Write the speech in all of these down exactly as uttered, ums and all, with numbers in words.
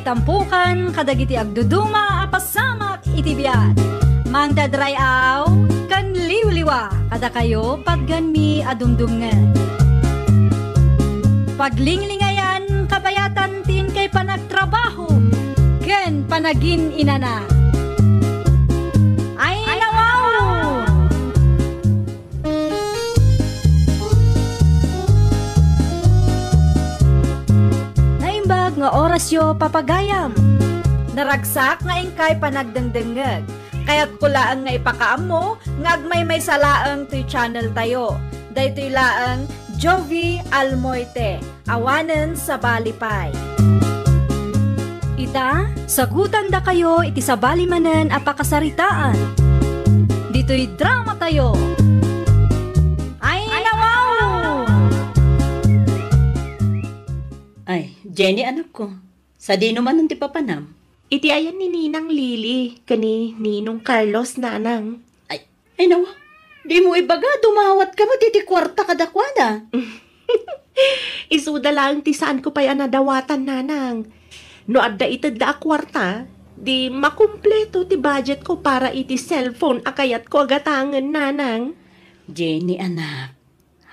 Tampukan kadagiti agduduma a pasamak iti biag. Mangted ray-aw ken liwliwa kadakayo patgenmi a dumdumngeg. Paglinglingayan kabayatan ti inkay panagtrabaho ken panagin-inana. Ay, nawaw! Naimbag nga orasyo, papagayam. Naragsak nga inkay panagdengdengngeg. Kayatko laeng nga ipakaammo nga agmaymaysa laeng toy channel tayo. Daytoy laeng Jovi Almoite. Awanen sabali pay. Ita, sagutandakayo iti sabali manen a pakasaritaan. Ditoy drama tayo. Ay, nawaw! Ay, Jenny, anakko, sadino manen ti papanam? Iti ayan ni Ninang Lily ken ni Ninong Carlos, nanang. Ay, ay, nawa, dimo ibaga, dumawatka met iti kuarta kadakuada. Isuda laeng ti saanko pay a nadawatan, nanang. No adda itedda a kuarta, di makumpleto ti budgetko para iti cellphone a kayatko a gatangen, nanang. Jenny, anak,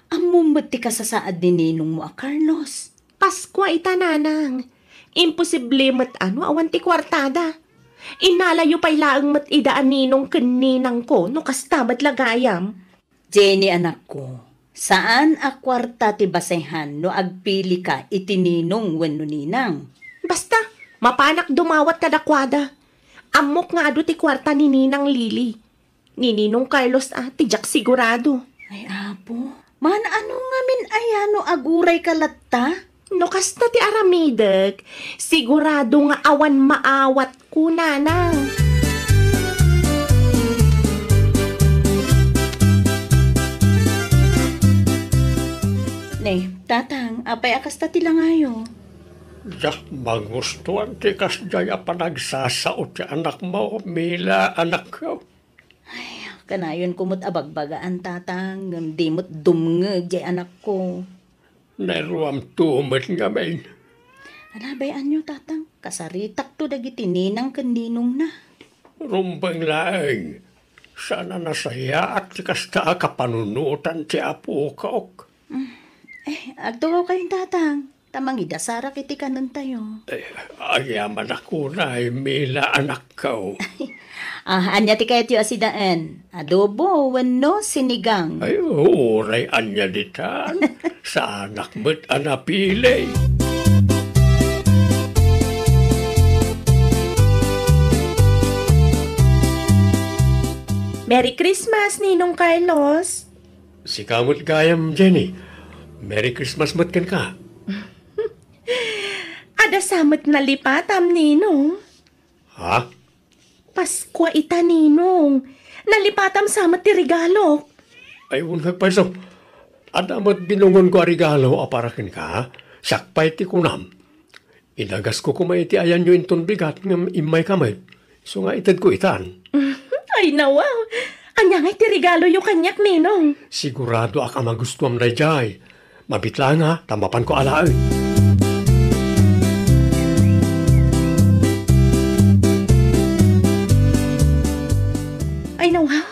ammom met ti kasasaad ni ninongmo a Carlos. Paskua ita, nanang. Imposible met a no awan ti kuartada. Innalayo pay laeng met ida a ninong ken ninangko no kasta met la gayam. Jenny, anakko, saan a kuarta ti basehan no agpilika iti ninong wenno ninang. Basta, mapanak dumawat kadakuada. Ammok nga adu ti kuarta ni Ninang Lily. Ni Ninong Carlos a, ti diak sigurado. Ay, Apo, maan-ano ngamin aya no agurayka latta? No kasta ti aramidek, sigurado nga awan maawatko, nanang. Ne, tatang, apay a kasta ti langayo? Diak magustuan ti kasdiay a panagsasao ti anakmo, Mila, anakko. Ay, kanayonko met a bagbagaan, tatang, ngem di met dumngeg jay anakko. Nairuamto met ngamin. Ala, bay-anyo, tatang, kasaritakto dagiti ninang ken ninongna. Rumbeng laeng, saan a nasayaat ti kasta a kapanunotan ti apokok. Mm. Eh, agtugaw kayon, tatang. Ta mangidasarak iti kanentayo. Eh, agyamanak unay, Mila, anakko. Ah, ania ti kayatyo a sidaen? Adobo wenno sinigang? Ay, uray ania ditan. Saanak met a napili. Merry Christmas, Ninong Carlos. Sika met gayam, Jenny. Merry Christmas met kenka. Adda sa met nalipatam, Ninong. Ha? Paskua ita, Ninong. Nalipatam sa met ti regalok. Ay, wen, agpayso. Adda met binungonko a regalo a para kenka. Siak pay ti kunam. Inagasko koma iti ayanyo inton bigat ngem immayka met. Isu nga itedko itan. Ay, nawaw! Ania ngay ti regaloyo kaniak, Ninong? Siguradoak a magustuam daydiay. Mabiit laeng, ha, ta mapanko alaen. Ay, nawaw!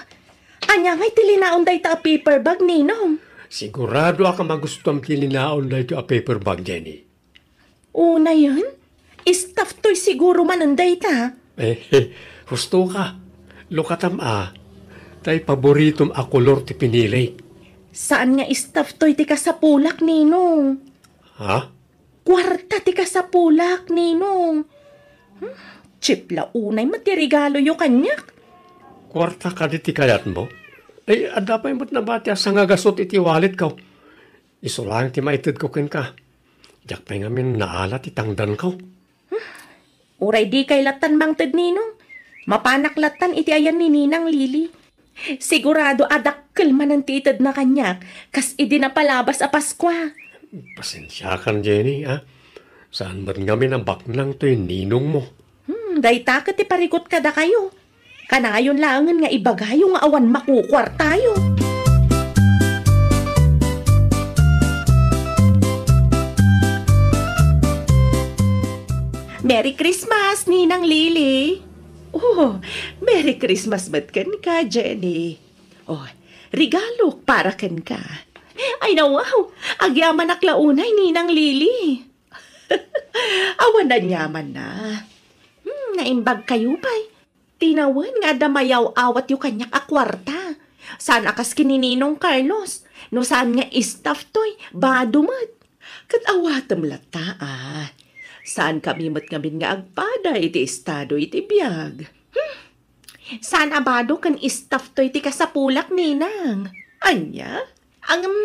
Ania ngay ti linaon dayta a paper bag, Ninong? Siguradoak a magustuam ti linaon daytoy a paper bag, Jenny. Unayen, staff toy siguro manen dayta. Eh, husto ka. Lukatam a, tay paboritom a kolor ti pinili. Saan nga staff toy ti kasapulak, Ninong? Ha? Kuarta ti kasapulak, Ninong. Hmm, cheap la unay met ti regaloyo kaniak. Kuarta kadi ti kayatmo? Ay, adda pay met nabati a sangagasut iti walletko. Isu laeng ti maitedko kenka. Diak pay ngamin naala ti tangdanko. Uray dikay lattan mangted, Ninong. Mapanak lattan iti ayan ni Ninang Lily. Sigurado a dakkel manen ti itedna kaniak, kas idi napalabas a Paskua. Pasensiakan, Jenny, a. Saan met ngamin a baknang toy ninongmo. Hmm, dayta ket ti parigot kadakayo. Kanayon laengen nga ibagayo nga awan makukuartayo. Merry Christmas, Ninang Lily! Oh, Merry Christmas met kenka, Jenny. Oh, regalok para kenka. Ay, nawaw! Agyamanak la unay, Ninang Lily. Awan aniamanna. Hmm, naimbag kayo pay. Tinawen nga adda mayaw-awatyo kaniak a kuarta. Saan a kas ken ni Ninong Carlos. No saan nga staff toy, bado met. Ket awatem latta, a. Saankami met ngamin nga agpada iti estado iti biag. Hmm. Saan a bado ken staff toy ti kasapulak, Ninang. Ania? Ang, um,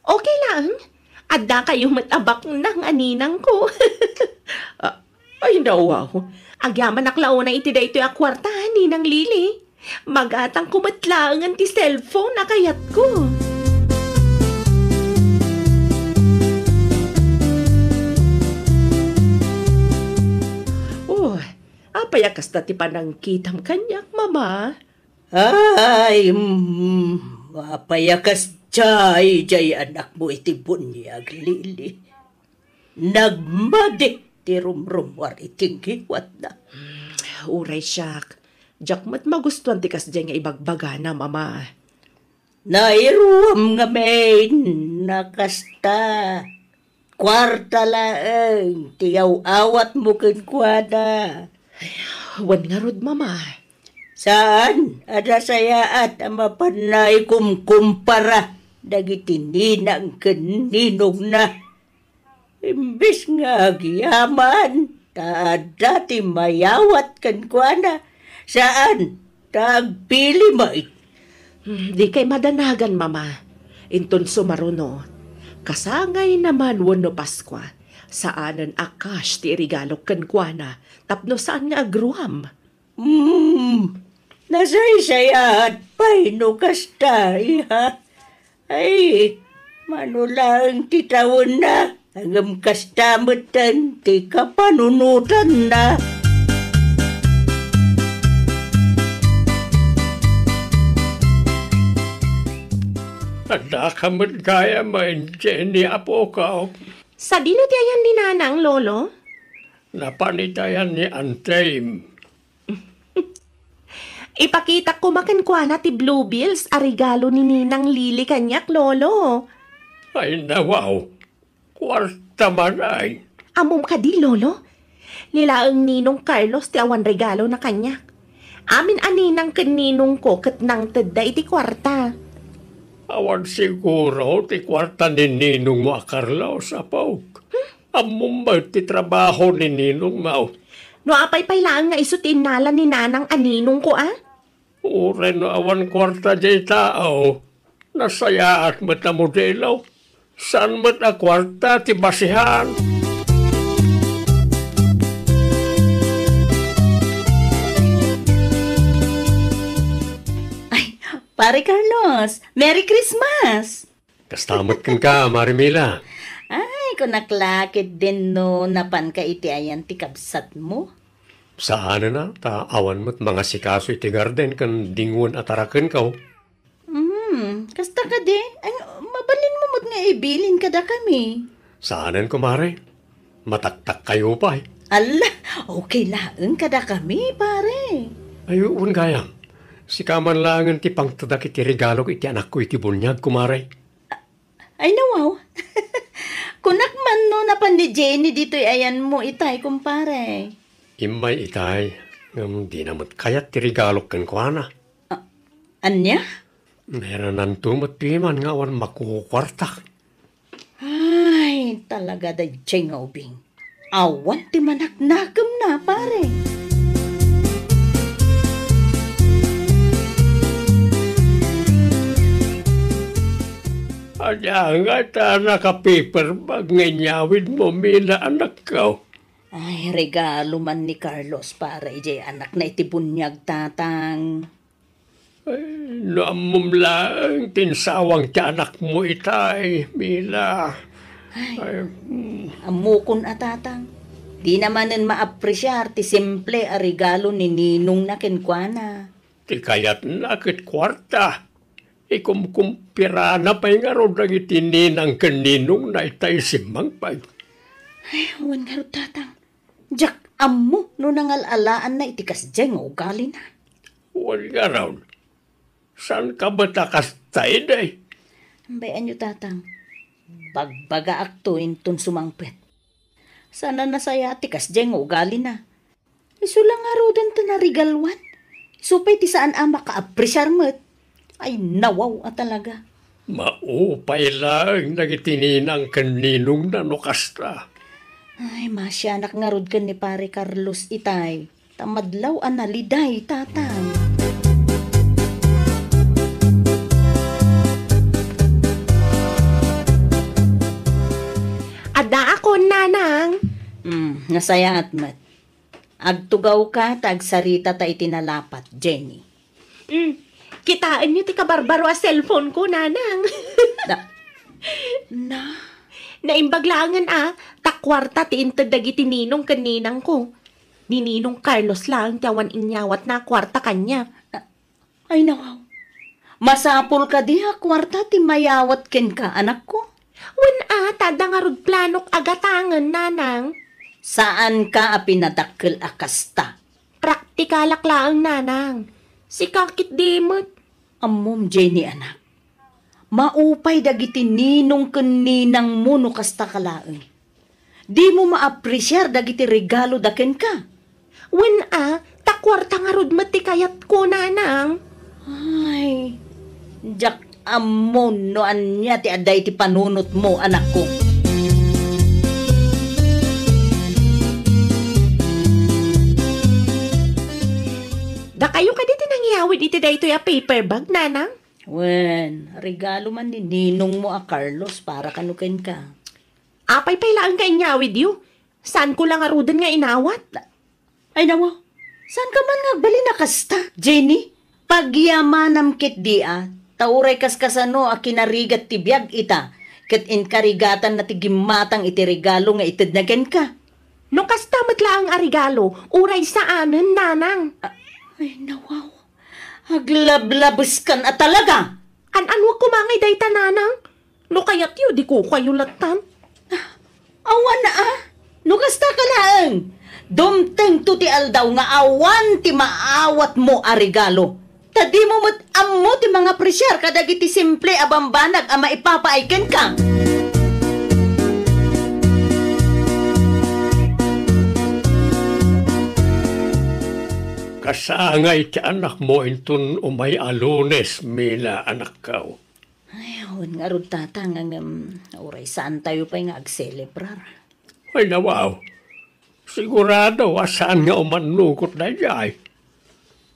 okay lang. Adda kayo met a baknang a ninangko. Ah, ay, nawaw. Agyamanak la unay iti daytoy a kuarta, Ninang Lily. Magatangko met laengen ti cellphone a kayatko. Oh, apay a kasta ti panangkitam kaniak, Mama? Ay, mm, apay a kasdiay jay anakmo iti buniag, Lily? Nagmadi ti rumrumuar iti ngiwatna. Uray siak, diak met magustuan ti kasdiay nga ibagbagana, Mama. Nairuam ngamin a kasta. Kuarta laeng ti yaw-awatmo kenkuana. Wen ngarud, Mama. Saan a nasayaat a mapanna ikumkumpara dagiti ninang ken ninongna. Imbes nga agyaman, ta adda ti mayawat kenkuana, saan ta agpili met. Hmm, di kay madanagan, Mama. Inton sumaruno, kasangayna man wenno Paskua, saanen a cash ti iregalok kenkuana tapno saan nga agruam. Hmm, nasaysayaat pay no kasta, iha. Ay, mano laeng ti tawenna, ngem kasta metten ti kapanunotanna. Addaka met gayam, Jenny, apok. Sadino ti ayan ni Nanang, Lolo? Napan iti ayan ni Antem. Ipakitak koma kenkuana ti bluebills a regalo ni Ninang Lily kaniak, Lolo. Ay, nawaw. Kuarta man ay. Ammom kadi, Lolo? Ni laeng Ninong Carlos ti awan regalona kaniak. Amin a ninang ken ninongko ket nangtedda iti kuarta. Awan siguro ti kuarta ni ninongmo a Carlos, apok. Hmm? Ammom met ti trabaho ni ninongmo. No apay pay laeng nga isu ti innala ni Nanang a ninongko, a? Uray no awan kuarta diay tao, nasayaat met a modelo. Saan met a kuarta ti basihan. Ay, Pare Carlos, Merry Christmas! Kasta met kenka, Mare Mila. Ay, kunak la ketdin no napanka iti ayan ti kabsatmo. Saanen a, ta awan met mangasikaso iti garden ken dingwen a tarakenko. Hmm, kasta kadi? Ay, mabalinmo met nga ibilin kadakami. Saanen, kumare. Mataktakkayo pay. Alla, okay laeng kadakami, pare. Ay, wen gayam. Sika man laengen ti pangtedak iti regalok iti anakko iti buniag, kumare. Ay, nawaw. Kunak man no napan ni Jenny ditoy ayanmo itay, kumpare. Immay itay, ngem dina met kayat ti regalok kenkuana. A-, ania? Nayarananto met piman nga awan makukuartak. Ay, talaga daydiay nga ubing. Awan ti manaknakemna, pare. Ania nga ta nakapaper bag nga inyawidmo, Mila, anakko? Ay, regalo man ni Carlos para idiay anakna iti buniag, Tatang. Ay, no ammom laeng ti insawang ti anakmo itay, Mila. Ay, Ay, mm. Ammokon a, Tatang. Dina manen maapresiar ti simple a regalo ni ninongna kenkuana. Ti kayatna ket kuarta. Ikumkumpirana pay ngarud dagiti ninang ken ninongna itay simmangpet. Ay, wen ngarud, Tatang. Diak Ammo no nangal-alaanna iti kasdiay nga ugalina. Wen ngarud, saanka met a kasta idi? Bay-anyo, Tatang. Bagbagaakto inton sumangpet. Saan a nasayaat ti kasdiay nga ugalina. Isu la ngaruden ti narigaluan. Isu pay ti saan a makaapresiar met. Ay, nawaw a talaga. Maupay laeng dagiti ninang ken ninongna no kasta. Ay, masianak ngarud ken ni Pare Carlos itay. Ta madlaw a naliday, Tatang. Addaakon, Nanang. Hmm, nasayaat met. Agtugawka ta agsarita ta iti nalapat, Jenny. Hmm, kitaenyo ti kabarbaro a cellphone ko, Nanang. Na, na? Naimbag laengen a, ta kuarta ti inted dagiti ninong ken ninangko. Ni Ninong Carlos laeng ti awan inyawatna a kuarta kaniak. Ay, nawaw. Masapul kadi a kuarta ti mayawat kenka, anakko? Wen a, ta adda ngarud planok a gatangen, Nanang. Saanka a pinadakkel a kasta. Praktikalak laeng, Nanang. Sika ketdi met. Ammom, Jenny, anak. Maupay dagiti ninong ken ninangmo no kasta ka laeng. Dimo maapresiar dagiti regaloda kenka. Wen a, ta kuarta ngarud met ti kayatko, Nanang. Ay, diak ammo no ania ti adda iti panunotmo, anakko. Dakayo kadi ti nangyawid iti daytoy a paper bag, Nanang? Wen, regalo man ni ninongmo a Carlos para kano kenka. Apay pay laeng nga inyawidyo? Saanko la ngaruden nga inawat? Ay, nawa, saanka man nga agbalin a kasta, Jenny? Pagyamanam ketdi a, ta uray kaskasano a kinarigat ti biag ita, ket inkarigatanna ti gimmatang iti regalo nga itedna kenka. No kasta met laeng a regalo, uray saanen, Nanang. A-, ay, nawaw. Aglablabeskan a talaga! An-anuak koma ngay dayta, Nanang? No kayatyo, di kukuayo lattan. Awan a, no kasta ka laeng. Dumtengto ti aldaw nga awan ti maawatmo a regalo. Ta dimo met ammo ti mangapresiar kadagiti simple a bambanag a maipapaay kenka. Kasangay ti anakmo inton umay a Lunes, Mina, anakko. Ay, wen ngarud, Tatang, ngem uray saantayo pay nga agselebrar. Ay, nawaw. Sigurado a saan nga umannugot daydiay.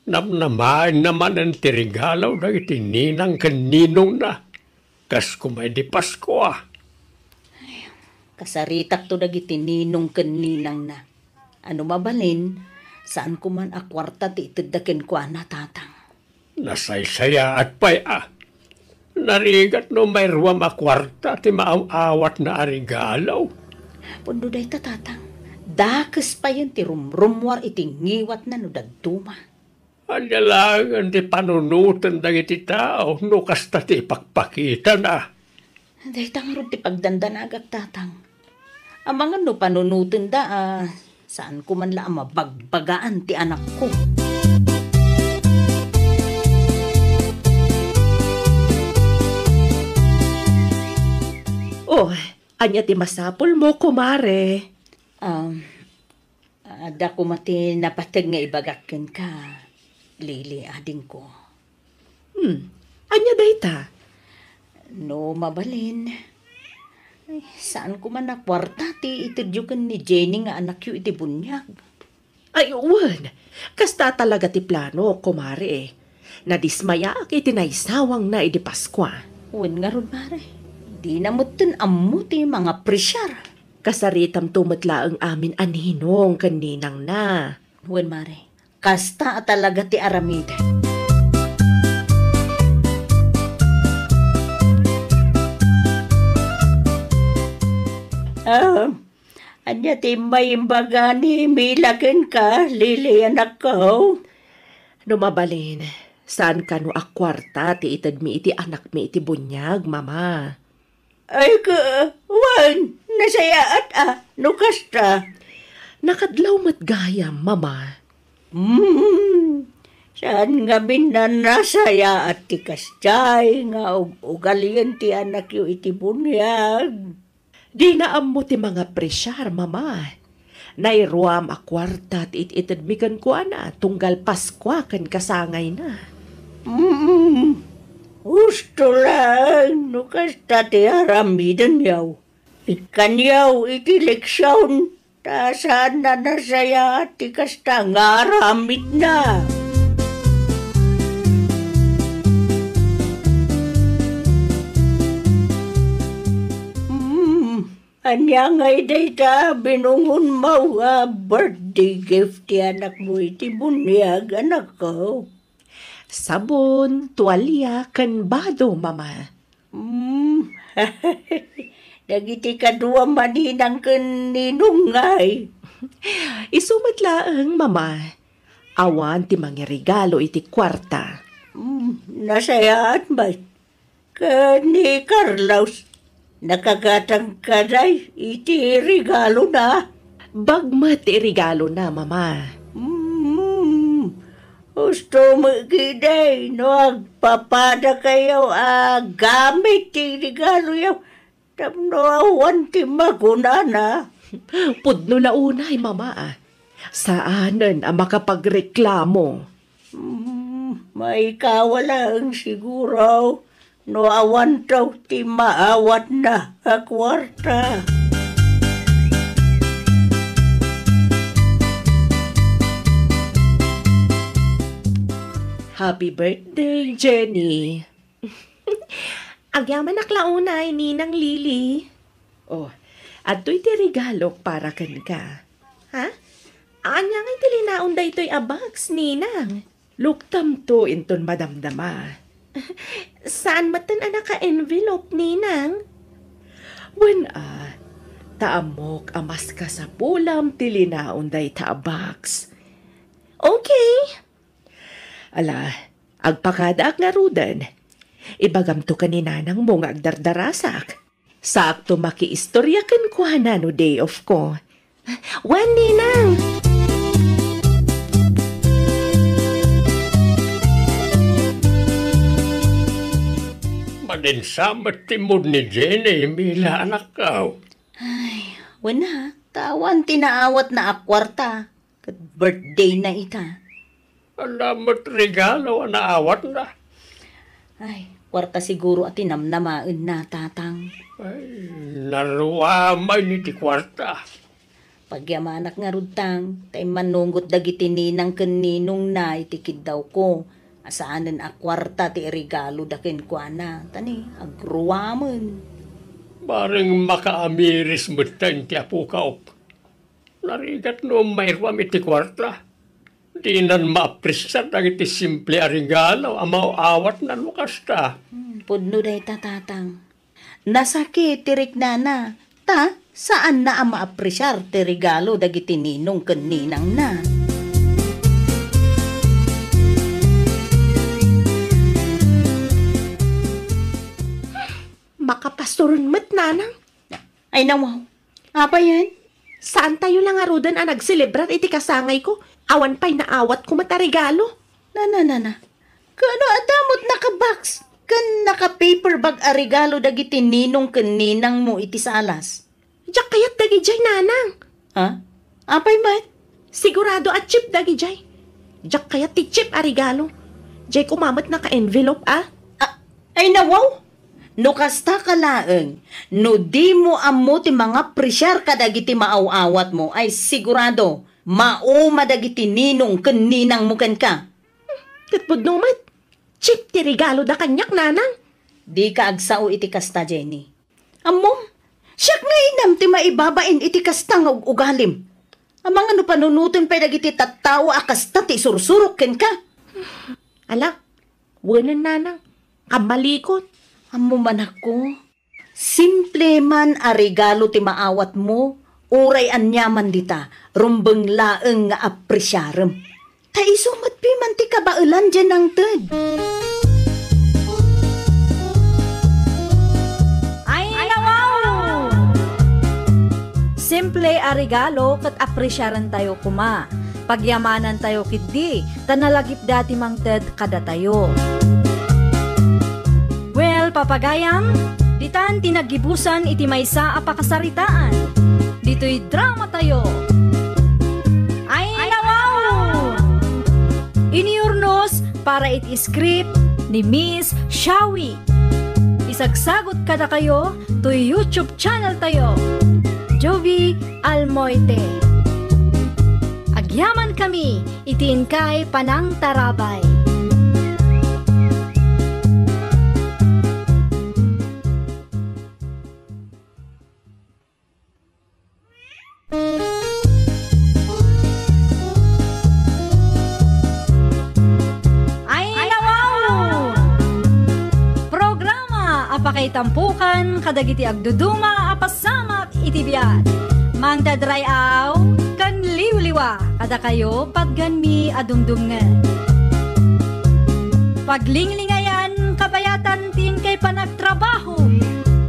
Namnamaenna manen ti regalo dagiti ninang ken ninongna. Kas koma idi Paskua. Kasaritakto dagiti ninong ken ninangna. A no mabalin, saanko man a kuarta ti itedda kenkuana, Tatang. Nasaysayaat pay a. Narigat no mayruam a kuarta ti maaw-awatna a regalo. Pudno dayta, Tatang. Dakes payen ti rumrummuar iti ngiwatna no dadduma. Ania laengen ti panunoten dagiti tao no kasta ti ipakpakitana? Dayta ngarud ti pagdandanagak, Tatang. Amangan no panunotenda a saanko man la a mabagbagaan ti anakko. Oh, ania ti masapulmo, kumare? Um, Adda koma ti napateg nga ibagak kenka, Lily, adingko. Hmm, ania dayta? No mabalin, ay, saanko man a kuarta ti itedyo ken ni Jenny nga anakyo iti buniag. Ay, wen, kasta talaga ti plano, kumare. Nadismayaak iti naisawangna idi Paskua. Wen ngarud, mare, dina metten ammo ti mangapresiar. Kasaritamto met laeng amin a ninong ken ninangna. Wen, mare, kasta a talaga ti aramid. Ah, ania ti maimbagani, Mila, kenka, Lily, anakko? No mabalin, saan kano a kuarta ti itedmi iti anakmi iti buniag, Mama? Ay, ka, wen, nasayaat a, no kasta. Nakadlaw met gayam, Mama. Hmm, saan ngamin a nasayaat ti kasdiay nga ug-ugalien ti anakyo iti buniag? Dina ammo ti mangapresiar, Mama. Nairuam a kuarta ti it-itedmi kenkuana tunggal Paskua ken kasangayna. Hmm, husto laeng no kasta ti aramidenyo. Ikkanyo iti leksion, ta saan a nasayaat ti kasta nga aramidna. Hmm, ania ngay dayta binungonmo a birthday gift ti anakmo iti buniag, anakko? Sabon, tualia, ken bado, Mama. Hmm. Dagiti kadua maninang ken ninong ngay. Isu met laeng, Mama. Awan ti mangiregalo iti kuarta. Hmm, nasayaat met. Ken ni Carlos, nakagatang kadi iti regalona? Bag met ti regalona, Mama. Hmm, husto met ketdi no agpapadakayo a gamit ti regaloyo tapno awan ti makunana. Pudno la unay, Mama, a. Saanen a makapagreklamo. Hmm, maikawa laeng siguro no awanto ti maawatna a kuarta. Happy birthday, Jenny. Agyamanak la unay, Ninang Lily. Oh, adtoy ti regalok para kenka. Ha? Ania ngay ti linaon daytoy a box, Ninang? Luktamto inton madamdama. Saan metten a naka-envelope, Ninang? Wen a, ta ammok a mas kasapulam ti linaon dayta a box. Okay. Ala, agpakadaak ngaruden. Ibagamto ken ni nanangmo nga agdardarasak. Saakto makiistoria kenkuana no day off ko. Wen, Ninang! Madinsa met ti mood ni Jenny, Mila, anakko. Ay, wen a, ta awan ti naawatna a kuarta. Ket birthday na ita. Ania met regalo a naawatna? Ay, kuarta siguro a ti namnamaenna, Tatang. Ay, naruamay ni ti kuarta. Pagyamanak ngarud, Tang, ta immannungot dagiti ninang ken ninongna iti kiddawko a saanen a kuarta ti iregaloda kenkuana, ta ni, agruamen. Bareng makaamiris metten ti apokak. Narigat no mairuam iti kuarta. Dinan maapresiar dagiti simple a regalo a maaw-awatna no kasta. Hmm, pudno dayta, Tatang. Nasakit ti riknana, ta saanna a maapresiar ti regalo dagiti ninong ken ninangna. Makapastoren met, Nanang. Ay, nawaw. Apay yen? Saantayo la ngaruden a nagselebrar iti kasangayko? Awan pay naawatko met a regalo. Nana, nana. Kaano adda met naka-box ken naka-paper bag a regalo dagiti ninong ken ninangmo iti salas? Diak kayat dagidiay, Nanang. Ha? Apay met? Sigurado a cheap dagidiay. Diak kayat ti cheap a regalo. Diay koma met naka-envelope, a? A-, ay, nawaw! No kasta ka laeng, no dimo ammo ti mangapresiar kadagiti maaw-awatmo, ay sigurado, mauma dagiti ninong ken ninangmo kenka. Ket pudno met, cheap ti regaloda kaniak, Nanang. Dika agsao iti kasta, Jenny. Ammom, siak nga inam ti maibabain iti kasta nga ug-ugalim. Amangan no panunoten pay dagiti tattao a kasta ti isursurok kenka. Ala, wenen, Nanang, kammalikon. Ammom, anakko, simple man a regalo ti maawatmo, uray aniaman dita, rumbeng laeng nga apresiarem. Ta isu met piman ti kabaelan diay nangted. Ay, nawaw! Simple a regalo ket apresiarantayo koma. Pagyamanantayo ketdi ta nalagipda ti mangted kadatayo. Well, papagayam, ditan ti naggibusan iti maysa a pakasaritaan. Ditoy dramatayo. Ay, nawaw! Iniurnos para iti script ni Miss Shawi. Isagsagot kadakayo toy YouTube channel tayo, Jovi Almoite. Agyaman kami iti inkay panangtarabay. Ay, nawaw! Programa a pakaitampukan kadagiti agduduma a pasamak iti biag. Mangdadray-aw ken liwliwa kadakayo patganmi a dumdumngeg. Paglinglingayan kabayatan ti inkay panagtrabaho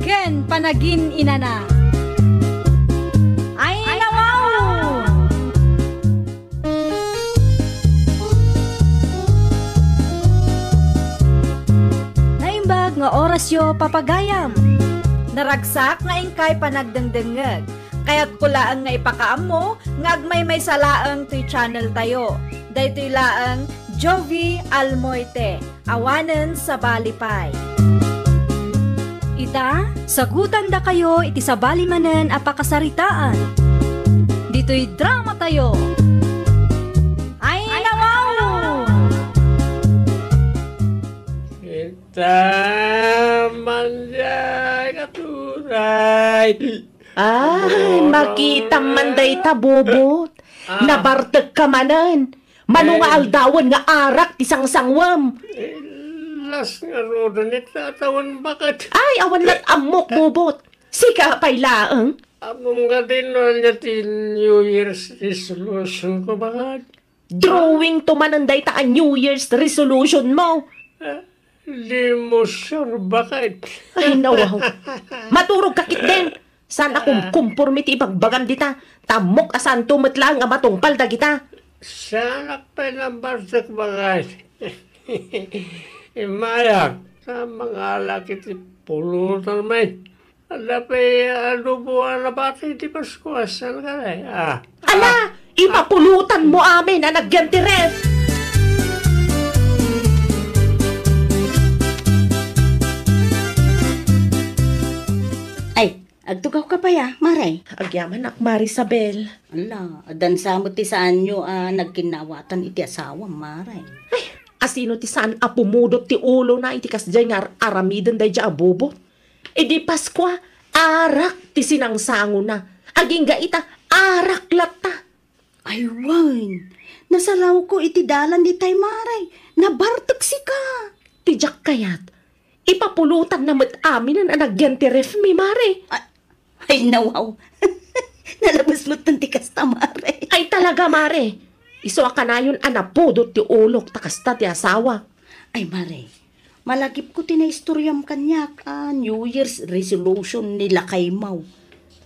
ken panagin-inana. Ay, nawaw! Naimbag nga orasyo, papagayam. Naragsak nga inkay panagdengdengngeg. Kayatko laeng nga ipakaammo nga agmaymaysa laeng toy channel tayo. Daytoy laeng Jovi Almoite. Awanen sabali pay. Ita, sagutandakayo iti sabali manen a pakasaritaan. Ditoy dramatayo. Ay, nawaw! Ita, mandiay, katuray. Ay, makitam man dayta, Bobot. Ah. Nabartek ka manen. Mano nga aldawen nga arak ti sangsanguem? Eh, las nga roden iti atawan baket. Ay, awan lat ammok, Bobot. Sika pay laeng. Ammom nga din no ania ti New Year's resolution ko, baket? Drawing to manen dayta a New Year's resolution mo. Ah, di mo sure, baket? Ay, nawaw. Maturog ka ketdin. Saan a kumkumporme ti ibagbagam dita? Ta ammok a saanto met laeng a matungpal dagita. Saanak pay nabartek, baket. Immayak, ta mangalak iti pulutan met. Adda pay adobo a nabati iti Paskua, saan kadi? Ah. Ala, ah, ipapulotan mo amin a nagyan ti ref. Ay, agtugaw ka pay a, Mare? Agyamanak, Mare Isabel. Ala, addan sa met ti saanyo a nagkinnawatan iti asawam, Mare. Ay, asino ti saan a pumudot ti ulona iti kasdiay nga ar-, aramiden daydiay a Bobot? Idi Paskua, arak ti sinangsangona. Agingga ita, arak latta. Ay, wen, nasarawko iti dalan ditay, Mare. Nabartek sika. Ti diak kayat, ipapulotanna met aminen a nagyan ti refmi, Mare. Ay, ay, nawaw. Nalabes met ti kasta, Mare. Ay, talaga, Mare. Isu a kanayon a napudot ti ulok ta kasta ti asawa. Ay, Mare, malagipko ti naistoriam kaniak a New Year's resolution ni lakaymo.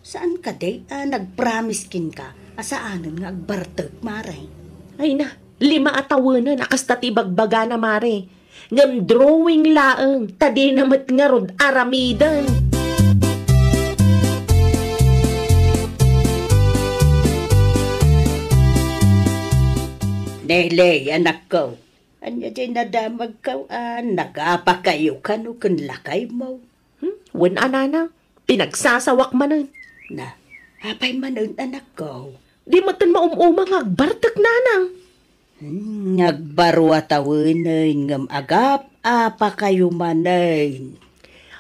Saan kadi a nagpromise kenka a saanen nga agbartek, Mare? Ay na, lima a tawenen a kasta ti ibagbagana, Mare. Ngem drawing laeng, ta dina met ngarud aramiden. Neley, anakko, ania diay nadamagko a nagapakayo kano ken lakaymo? Hmm? Wen a, nanang, pinagsasawak manen. Na, apay manen, anakko? Di met maum-uma nga agbartek, nanang. Hmm, agbaro a tawenen ngem agap-apakayo manen.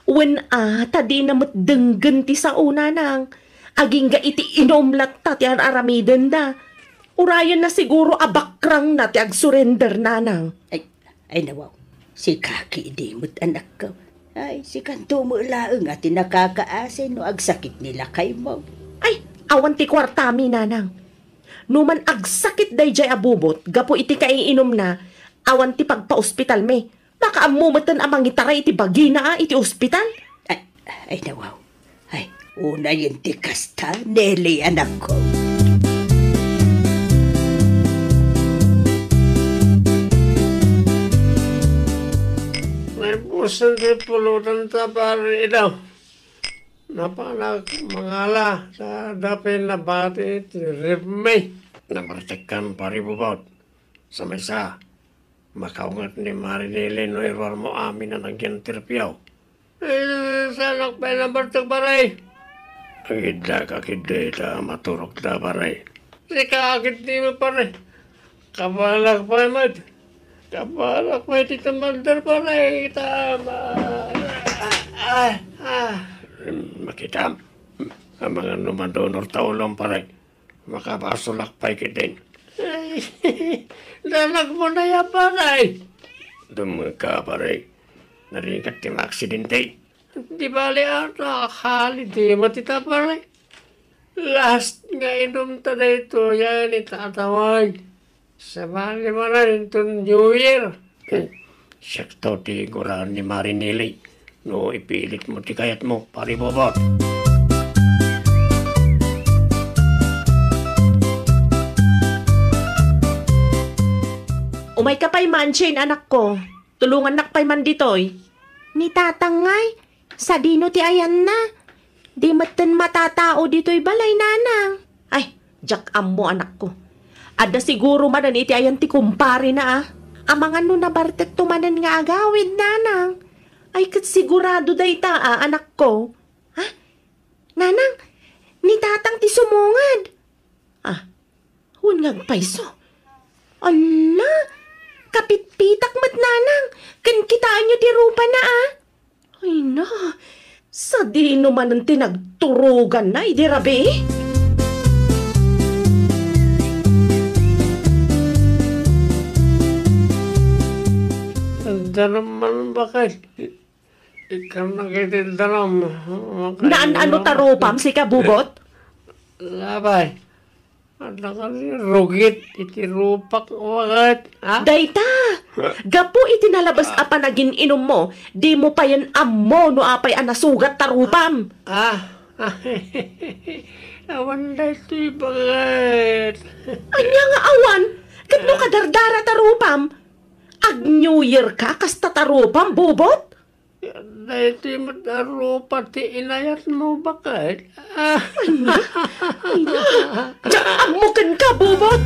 Wen a, ta dina met denggen ti sao, nanang. Agingga iti inum latta ti ar-aramidenda. Urayenna siguro a bakrangna ti agsurrender, nanang. Ay, ay, nawaw. Sika ketdi met, anakko. Ay, sikanto met laeng a ti nakakaasi no agsakit ni lakaymo. Ay, awan ti kuartami, nanang. No man agsakit daydiay a Bobot gapu iti kaiinumna, awan ti pagpaospitalmi. Makaammo metten a mangitaray iti bagina a iti ospital. Ay, ay, nawaw. Ay, Unayen ti kasta, Nelly, anakko. Naipusan ti pulotanta, Pare Edo. Napanak mangala, ta adda pay nabati ti ribmi. Nabartekkan, Pare Bubot. Sa maysa, makaunget ni Mari Nelly no iruarmo amin a nagyan ti ripio. Eh, saanak pay nabartek, pare. Agiddaka ketdi ta maturogda, pare. Sika, agiddimo, pare. Kabalak pay met. Kabalak pay ti tumandar, pare. Ta ma-, ah, ah, ah. Makitam. Amangan no madunor ta ulom, pare. Makabasolak pay ketdin. Ay, nanagmo na ya, pare. Dumngegka, pare. Narigat ti maaksidente. Di bale, a, nakahalidima ti ta, pare. Last nga inumta daytoy, yan, itatawan. Sabali manen inton New Year. Hmm. Siakto ti guraan ni Mari Nelly. No ipilitmo ti kayatmo, Pare Bobot. Umayka pay man, Shane, anakko. Tulongannak pay man ditoy. Ni Tatang ngay, sadino ti ayanna? Di metten matatao ditoy balay, nanang. Ay, diak ammo, anakko. Adda siguro manen iti ayan ti kumparena, a. Amangan no nabartekto manen nga agawid, nanang. Ay, ket sigurado dayta, a, anakko. Ha? Nanang, ni Tatang ti sumungad. Ah, wen nga agpayso. Ala, kapitpitak met, nanang. Ken kitaenyo ti rupana, a. Ay na, sadino manen ti nagturoganna idi rabii? Danum man, baket. Ikkannak iti danum. Naan-ano ta rupam, sika, Bubot? Labay. Adda kadi rugit iti rupak, baket, ha? Dayta! Gapu iti nalabes a panagin-inummo, dimo payen ammo no apay a nasugat ta rupam. Ah. Awan daytoy, baket. Ania nga awan? Ket no kadardara ta rupam, ag-New Year ka, kasta ta rupam, Bubot? Daytoy met a rupa ti inayatmo, baket. Ay na, ay na. Diak ammo kenka, Bubot.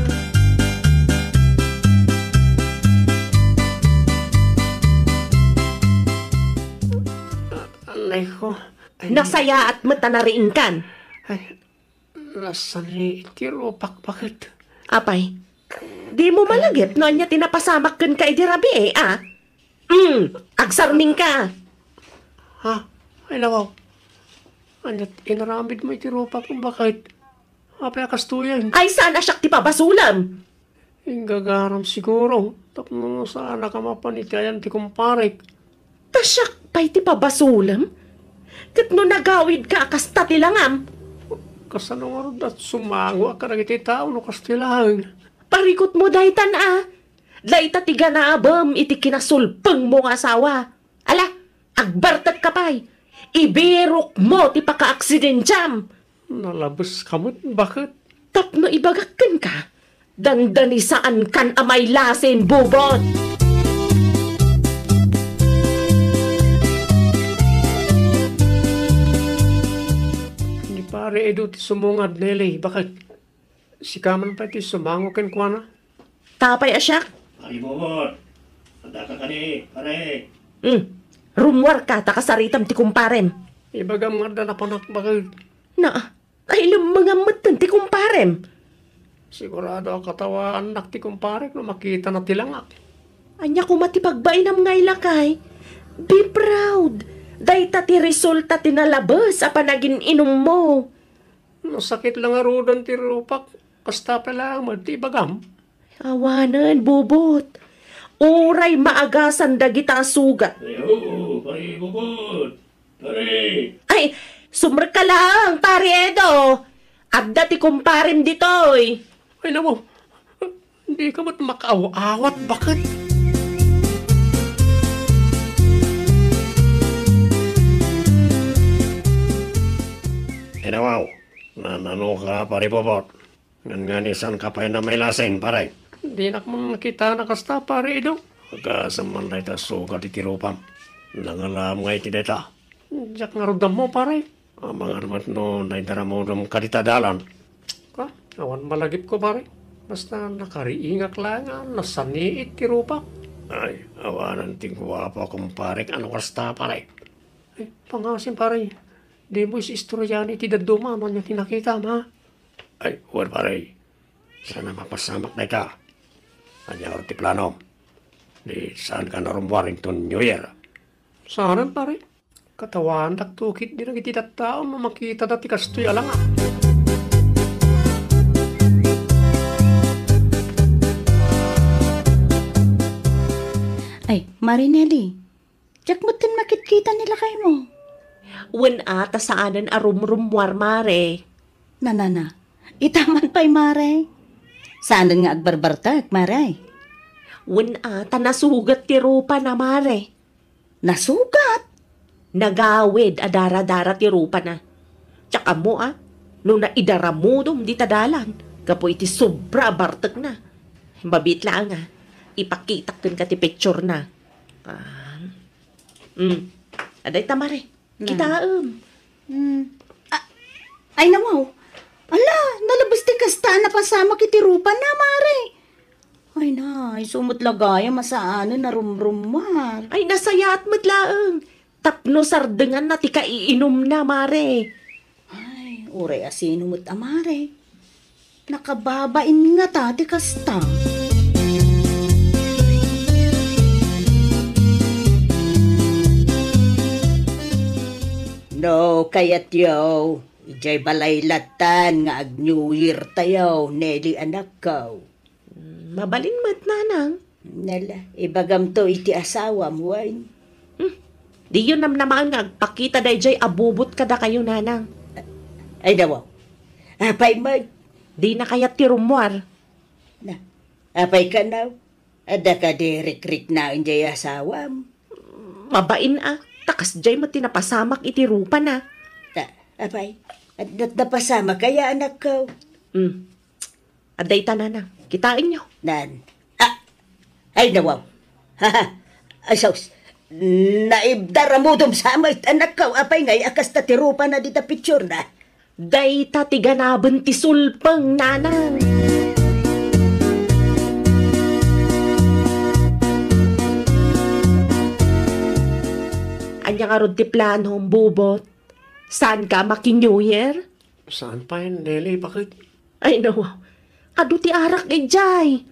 Anay ko. Ay, nasayaat met a nariingkan. Ay, nasani iti rupak, baket. Apay, dimo malagip no ania ti napasamak kenka idi rabii, a? Mm, agsarmingka. Ha? Ay, nawaw. Ania ti inaramidmo iti rupak, baket? Apay a kastoyen? Ay, saan a siak ti pabasolem? Inggagaram siguro, tapno saanaka mapan iti ayan ti kumparek. Ta siak pay ti pabasolem? Ket no nagawidka a kasta ti langam? Kasano ngarud a sumangoak kadagiti tao no kasta laeng? Parikutmo daytan a. Dayta ti ganabem iti kinasulpengmo nga asawa. Ala, agbartekka pay. Ibirokmo ti pakaaksidentiam. Nalabeska met, baket. Tapno ibagak kenka, dandani saankan a mailasin, Bubot. Ni Pare Edo ti sumungad, Nelly, baket. Sika man pay ti sumango kenkuana? Apay a siak? Pare Bobot, addaka kadi, pare. Hmm. Rummuarka ta kasaritam ti kumparem. Ibagam nga adda napanak, baket. Na, ay, lemmengam metten ti kumparem. Sigurado a katawaannak ti kumparek no makitana ti langak. Ania koma ti pagbainam ngay, lakay? Be proud. Dayta ti resulta ti nalabes a panagin-inummo. Nasakit la ngaruden ti rupak, kasta pay laeng met ti ibagam. Awanen, Bubot. Uray maagasan dagita a sugat. Ay, oo, Pare Bubot. Pare! Ay, sumrekka laeng, Pare Edo. Adda ti kumparem ditoy. Ay, nawaw. Dika met makaaw-awat, baket? Nanano ka, Pare Bobot? Nganngan, saan ka pay namailasin, pare? Dinak man nakitana kasta, Pare Idong. Agkasam man dayta sugat iti rupam. Nangalaam nga iti dayta. Diak ngarud ammo, pare. Amangan met no naidaramudom ka dita dalan. Ka, awan malagipko, pare. Basta nakariingak laeng a nasaniit ti rupak. Ay, awanen ti guapo a kumparek a no kasta, pare. Eh, pangasim, pare. Dimo is-istoryaen iti dadduma no ania ti nakitam, ha? Ay, wen, pare. Saan a mapasamak dayta. Ania ngarud ti planom? Di saan ka narummuar inton New Year? Saanen, pare. Katawaandakto ketdi dagiti tattao no makitada ti kastoy a langa. Ay, Mare Nelly, diak metten makitkita ni lakaymo. Wen a, ta saanen a rumrummuar, Mare. Nanana, ita man pay, Mare. Saanen nga agbarbartek, Mare. Wen a, ta nasugat ti rupana, Mare. Nasugat? Nagawid a daradara ti rupana. Diak ammo a no naidaramudom dita dalan gapu iti sobra a bartekna. Mabiit laeng a ipakitak kenka ti picturena. Ah. Mm. Adda ita, Mare. Kitaem. Hmm. Ah, ay, nawaw. Ala, nalabes ti kasta a napasamak iti rupana, Mare. Ay na, isu met la gayam a saanen a rumrummuar. Ay, nasayaat met laeng. Tapno sardenganna ti kaiinumna, Mare. Ay, uray a sino met a Mare. Nakababain ngata ti kasta. No kayatyo, idiay balay latan nga ag-New Year tayo, Nelly anakko. Mm, mabalin met, nanang. Nala, ibagamto iti asawam, wen. Hmm. Diyo namnamaen nga agpakita daydiay a Bobot kadakayo, nanang. Ay, nawaw. Apay met? Dina kayat ti rummuar. Na, apay kano? Adda kadi rikriknaen diay asawam? Mabain a, ta kasdiay met ti napasamak iti rupana. Ta, apay, adda napasamak aya, anakko? Hmm. Adda ita, nanang. Kitaenyo. Nan. Ah! Ay, nawaw. Ay, sus. Naibdaramudom sa met, anakko. Apay ngay a kasta ti rupana dita picturena? Dayta ti ganaben ti sulpeng, nanang. Ania ngarud ti planom, Bobot? Saanka a maki-New Year? Saan pay, Nelly, baket? Ay, nawaw. Adu ti arak idiay.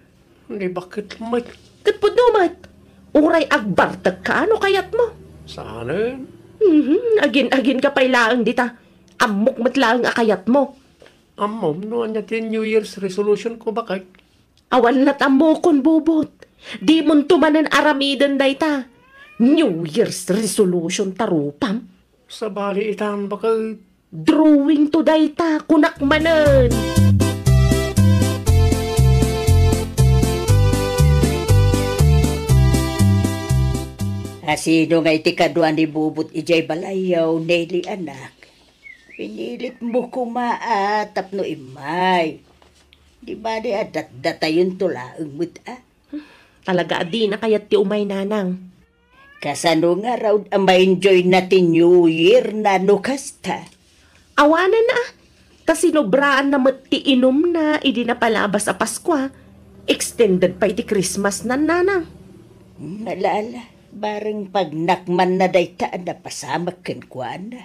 Ni baket met. Ket pudno met. Uray agbartekka no kayatmo. Saanen? Mhm, agin-aginka pay laeng dita. Ammok met laeng a kayatmo. Ammom no ania ti New Year's resolution ko, baket? Awan lat ammokon, Bobot. Dimonto manen aramiden dayta. New Year's resolution ta rupam. Sabali itan, baket. Drawing to dayta, kunak manen. A sino ngay ti kadua ni Bobot idiay balayyo, Nelly anak? Pinilitmo koma a tapno immay. Di bali a datdatayonto laeng met a. Talaga a dina kayat ti umay, nanang. Kasano ngarud a ma-enjoyna ti New Year na no kasta? Awanen a, ta sinobraanna met ti inumna idi napalabas a Paskua, extended pay ti Christmas-na, nanang. Hmm, ala, ala, bareng pagnakmanna dayta a napasamak kenkuana.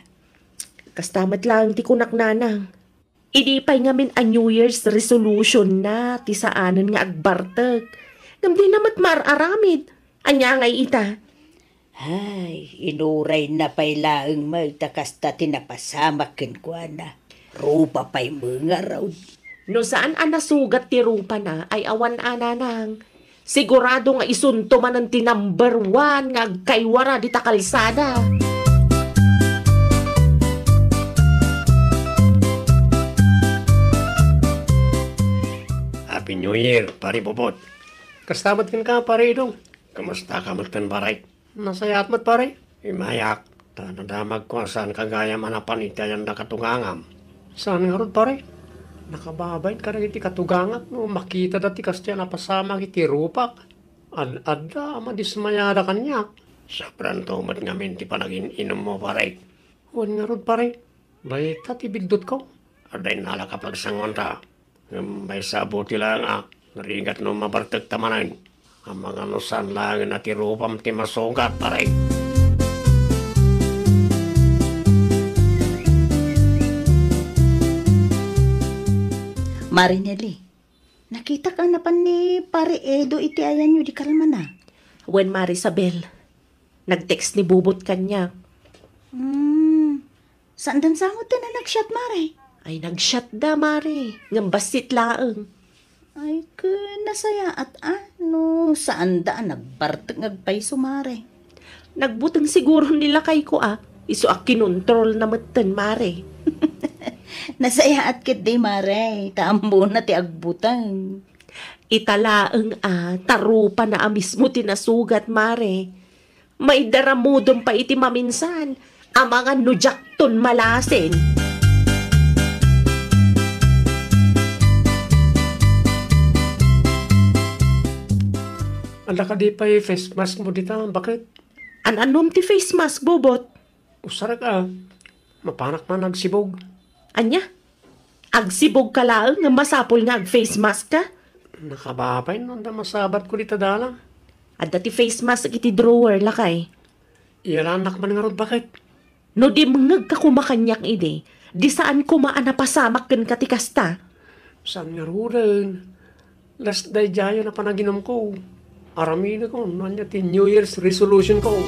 Kasta met laeng ti kunak, nanang. Idi pay ngamin a New Year's resolution-na ti saanen nga agbartek. Ngem dina met maar-aramid. Ania ngay ita? Ay, inurayna pay laeng met ta kasta ti napasamak kenkuana. Rupa pay met ngarud. No saan a nasugat ti rupana, ay awan a, nanang. Sigurado nga isunto manen ti number one nga agkaywara dita kalsada. Happy New Year, Pare Bobot. Kasta met kenka, Pare Idong. Kumusta ka met ken, pare? Nasayaat met, pare. Immayak, ta nadamagko a saanka gayam a napan iti ayan dakayo nga agtugangam. Saan ngarud, pare? Nakababain kadagiti katugangat no makitada ti kasdiay a napasamak iti rupak. Ad-adda a madismayada kaniak. Sobranto met ngamin ti panagin-inummo, pare. Wen ngarud, pare. Dayta ti biddutko. Adda innalak a pagsangoanta. Ngem maysa a buti laeng a narigat no mabartekta manen. Amangan no saan laengen a ti rupam ti masugat, pare. Mare Nelly, nakitak a napan ni Pare Edo iti ayanyo di kalmana. Wen, Mare Isabel. Nag-text ni Bubot kaniak. Hmm. Saanda sangoten a nag-chat, Mare? Ay, nag-chat da, Mare. Ngem bassit laeng. Ay, ken nasayaat a no saanda a nagbartek nga agpayso, Mare. Nagbuteng siguro ni lakayko a. Isu a kinontrolna metten, Mare. Nasayaat ketdi, Mare. Ta ammona ti agbuteng. Ita laeng a, ta rupana a mismo ti nasugat, Mare. Maidaramudem pay iti maminsan, amangan no diakton malasin. Adda kadi pay face mask mo dita, baket? An-anom ti face mask, Bubot? Usarek a, mapanak man agsibog. Ania? Agsibog ka laeng nga masapul nga ag-face mask ka? Nakababay no adda masabat ko dita dalan. Adda ti face mask iti drawer, lakay. Iyalanak man ngarud, baket? No dimngeg ka koma kaniak idi, di saan koma a napasamak kenka ti kasta. Saan ngaruden? Last daydiayen a panaginumko. Aramidek no ania ti New Year's resolution ko.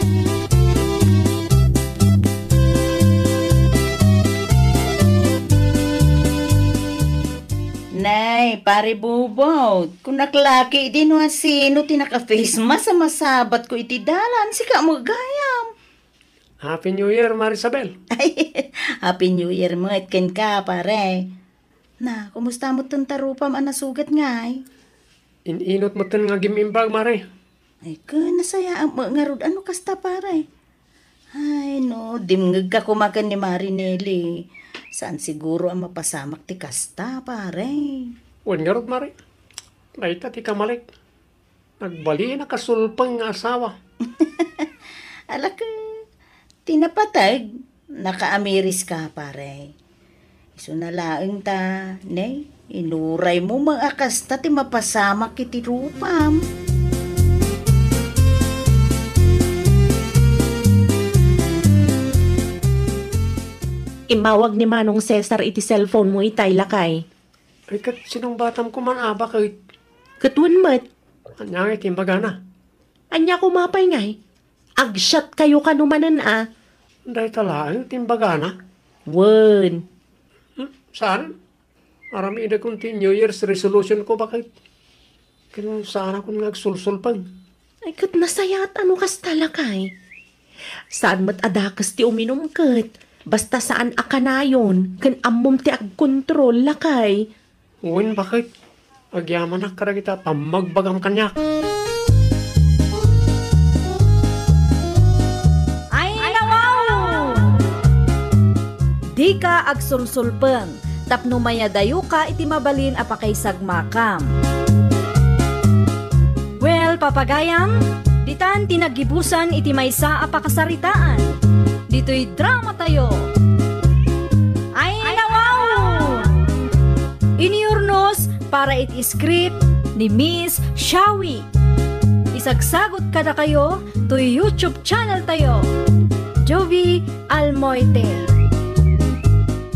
Nay, Pare Bubot, kunak laki idi no asino ti naka-face mask a masabat ko iti dalan, sika met gayam. Happy New Year, Mare Isabel. Ay, Happy New Year met kenka, pare. Na, kumusta met ti rupam a nasugat ngay? In-inut met nga agim-imbag, Mare. Ay, ken nasayaat met ngarud a no kasta, pare. Ay, no, dimngeg ka koma ken ni Mare Nelly. Saan siguro a mapasamak ti kasta, pare. Wen ngarud, Mare. Dayta ti kamalik. Nagbalinak a sulpeng nga asawa. Alaka, ti napateg, nakaamiris ka, pare. Isuna laeng ta, ne, inuraymo met a kasta ti mapasamak iti rupam. Immawag ni Manong Cesar iti cellphone mo itay, lakay. Ay, ket sinungbatam koma a, baket? Ket wen met. Ania ngay ti imbagana? Ania koma pay ngay? Ag-chat kayo kano manen a? Dayta laeng ti imbagana? Wen. Hmm, saan? Aramidekon ti New Year's resolution ko, baket? Ken saanakon nga agsulsulpeng. Ay, ket nasayaat a no kasta, lakay. Saan met a dakes ti uminum ket. Basta saan a kanayon, ken ammom ti agkontrol, lakay. Wen, baket? Agyamanak kadagita pammagbagam kaniak. Ay, nawaw! Dika agsulsulpeng tapno mayadayoka iti mabalin a pakaisagmakam. Well, papagayam, ditan ti naggibusan iti maysa a pakasaritaan. Ditoy dramatayo. Ay, nawaw! Inurnos para iti script ni Miss Shawi. Isagsagut kadakayo toy YouTube channel tayo, Jovi Almoite.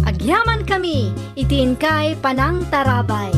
Agyaman kami iti inkay panangtarabay.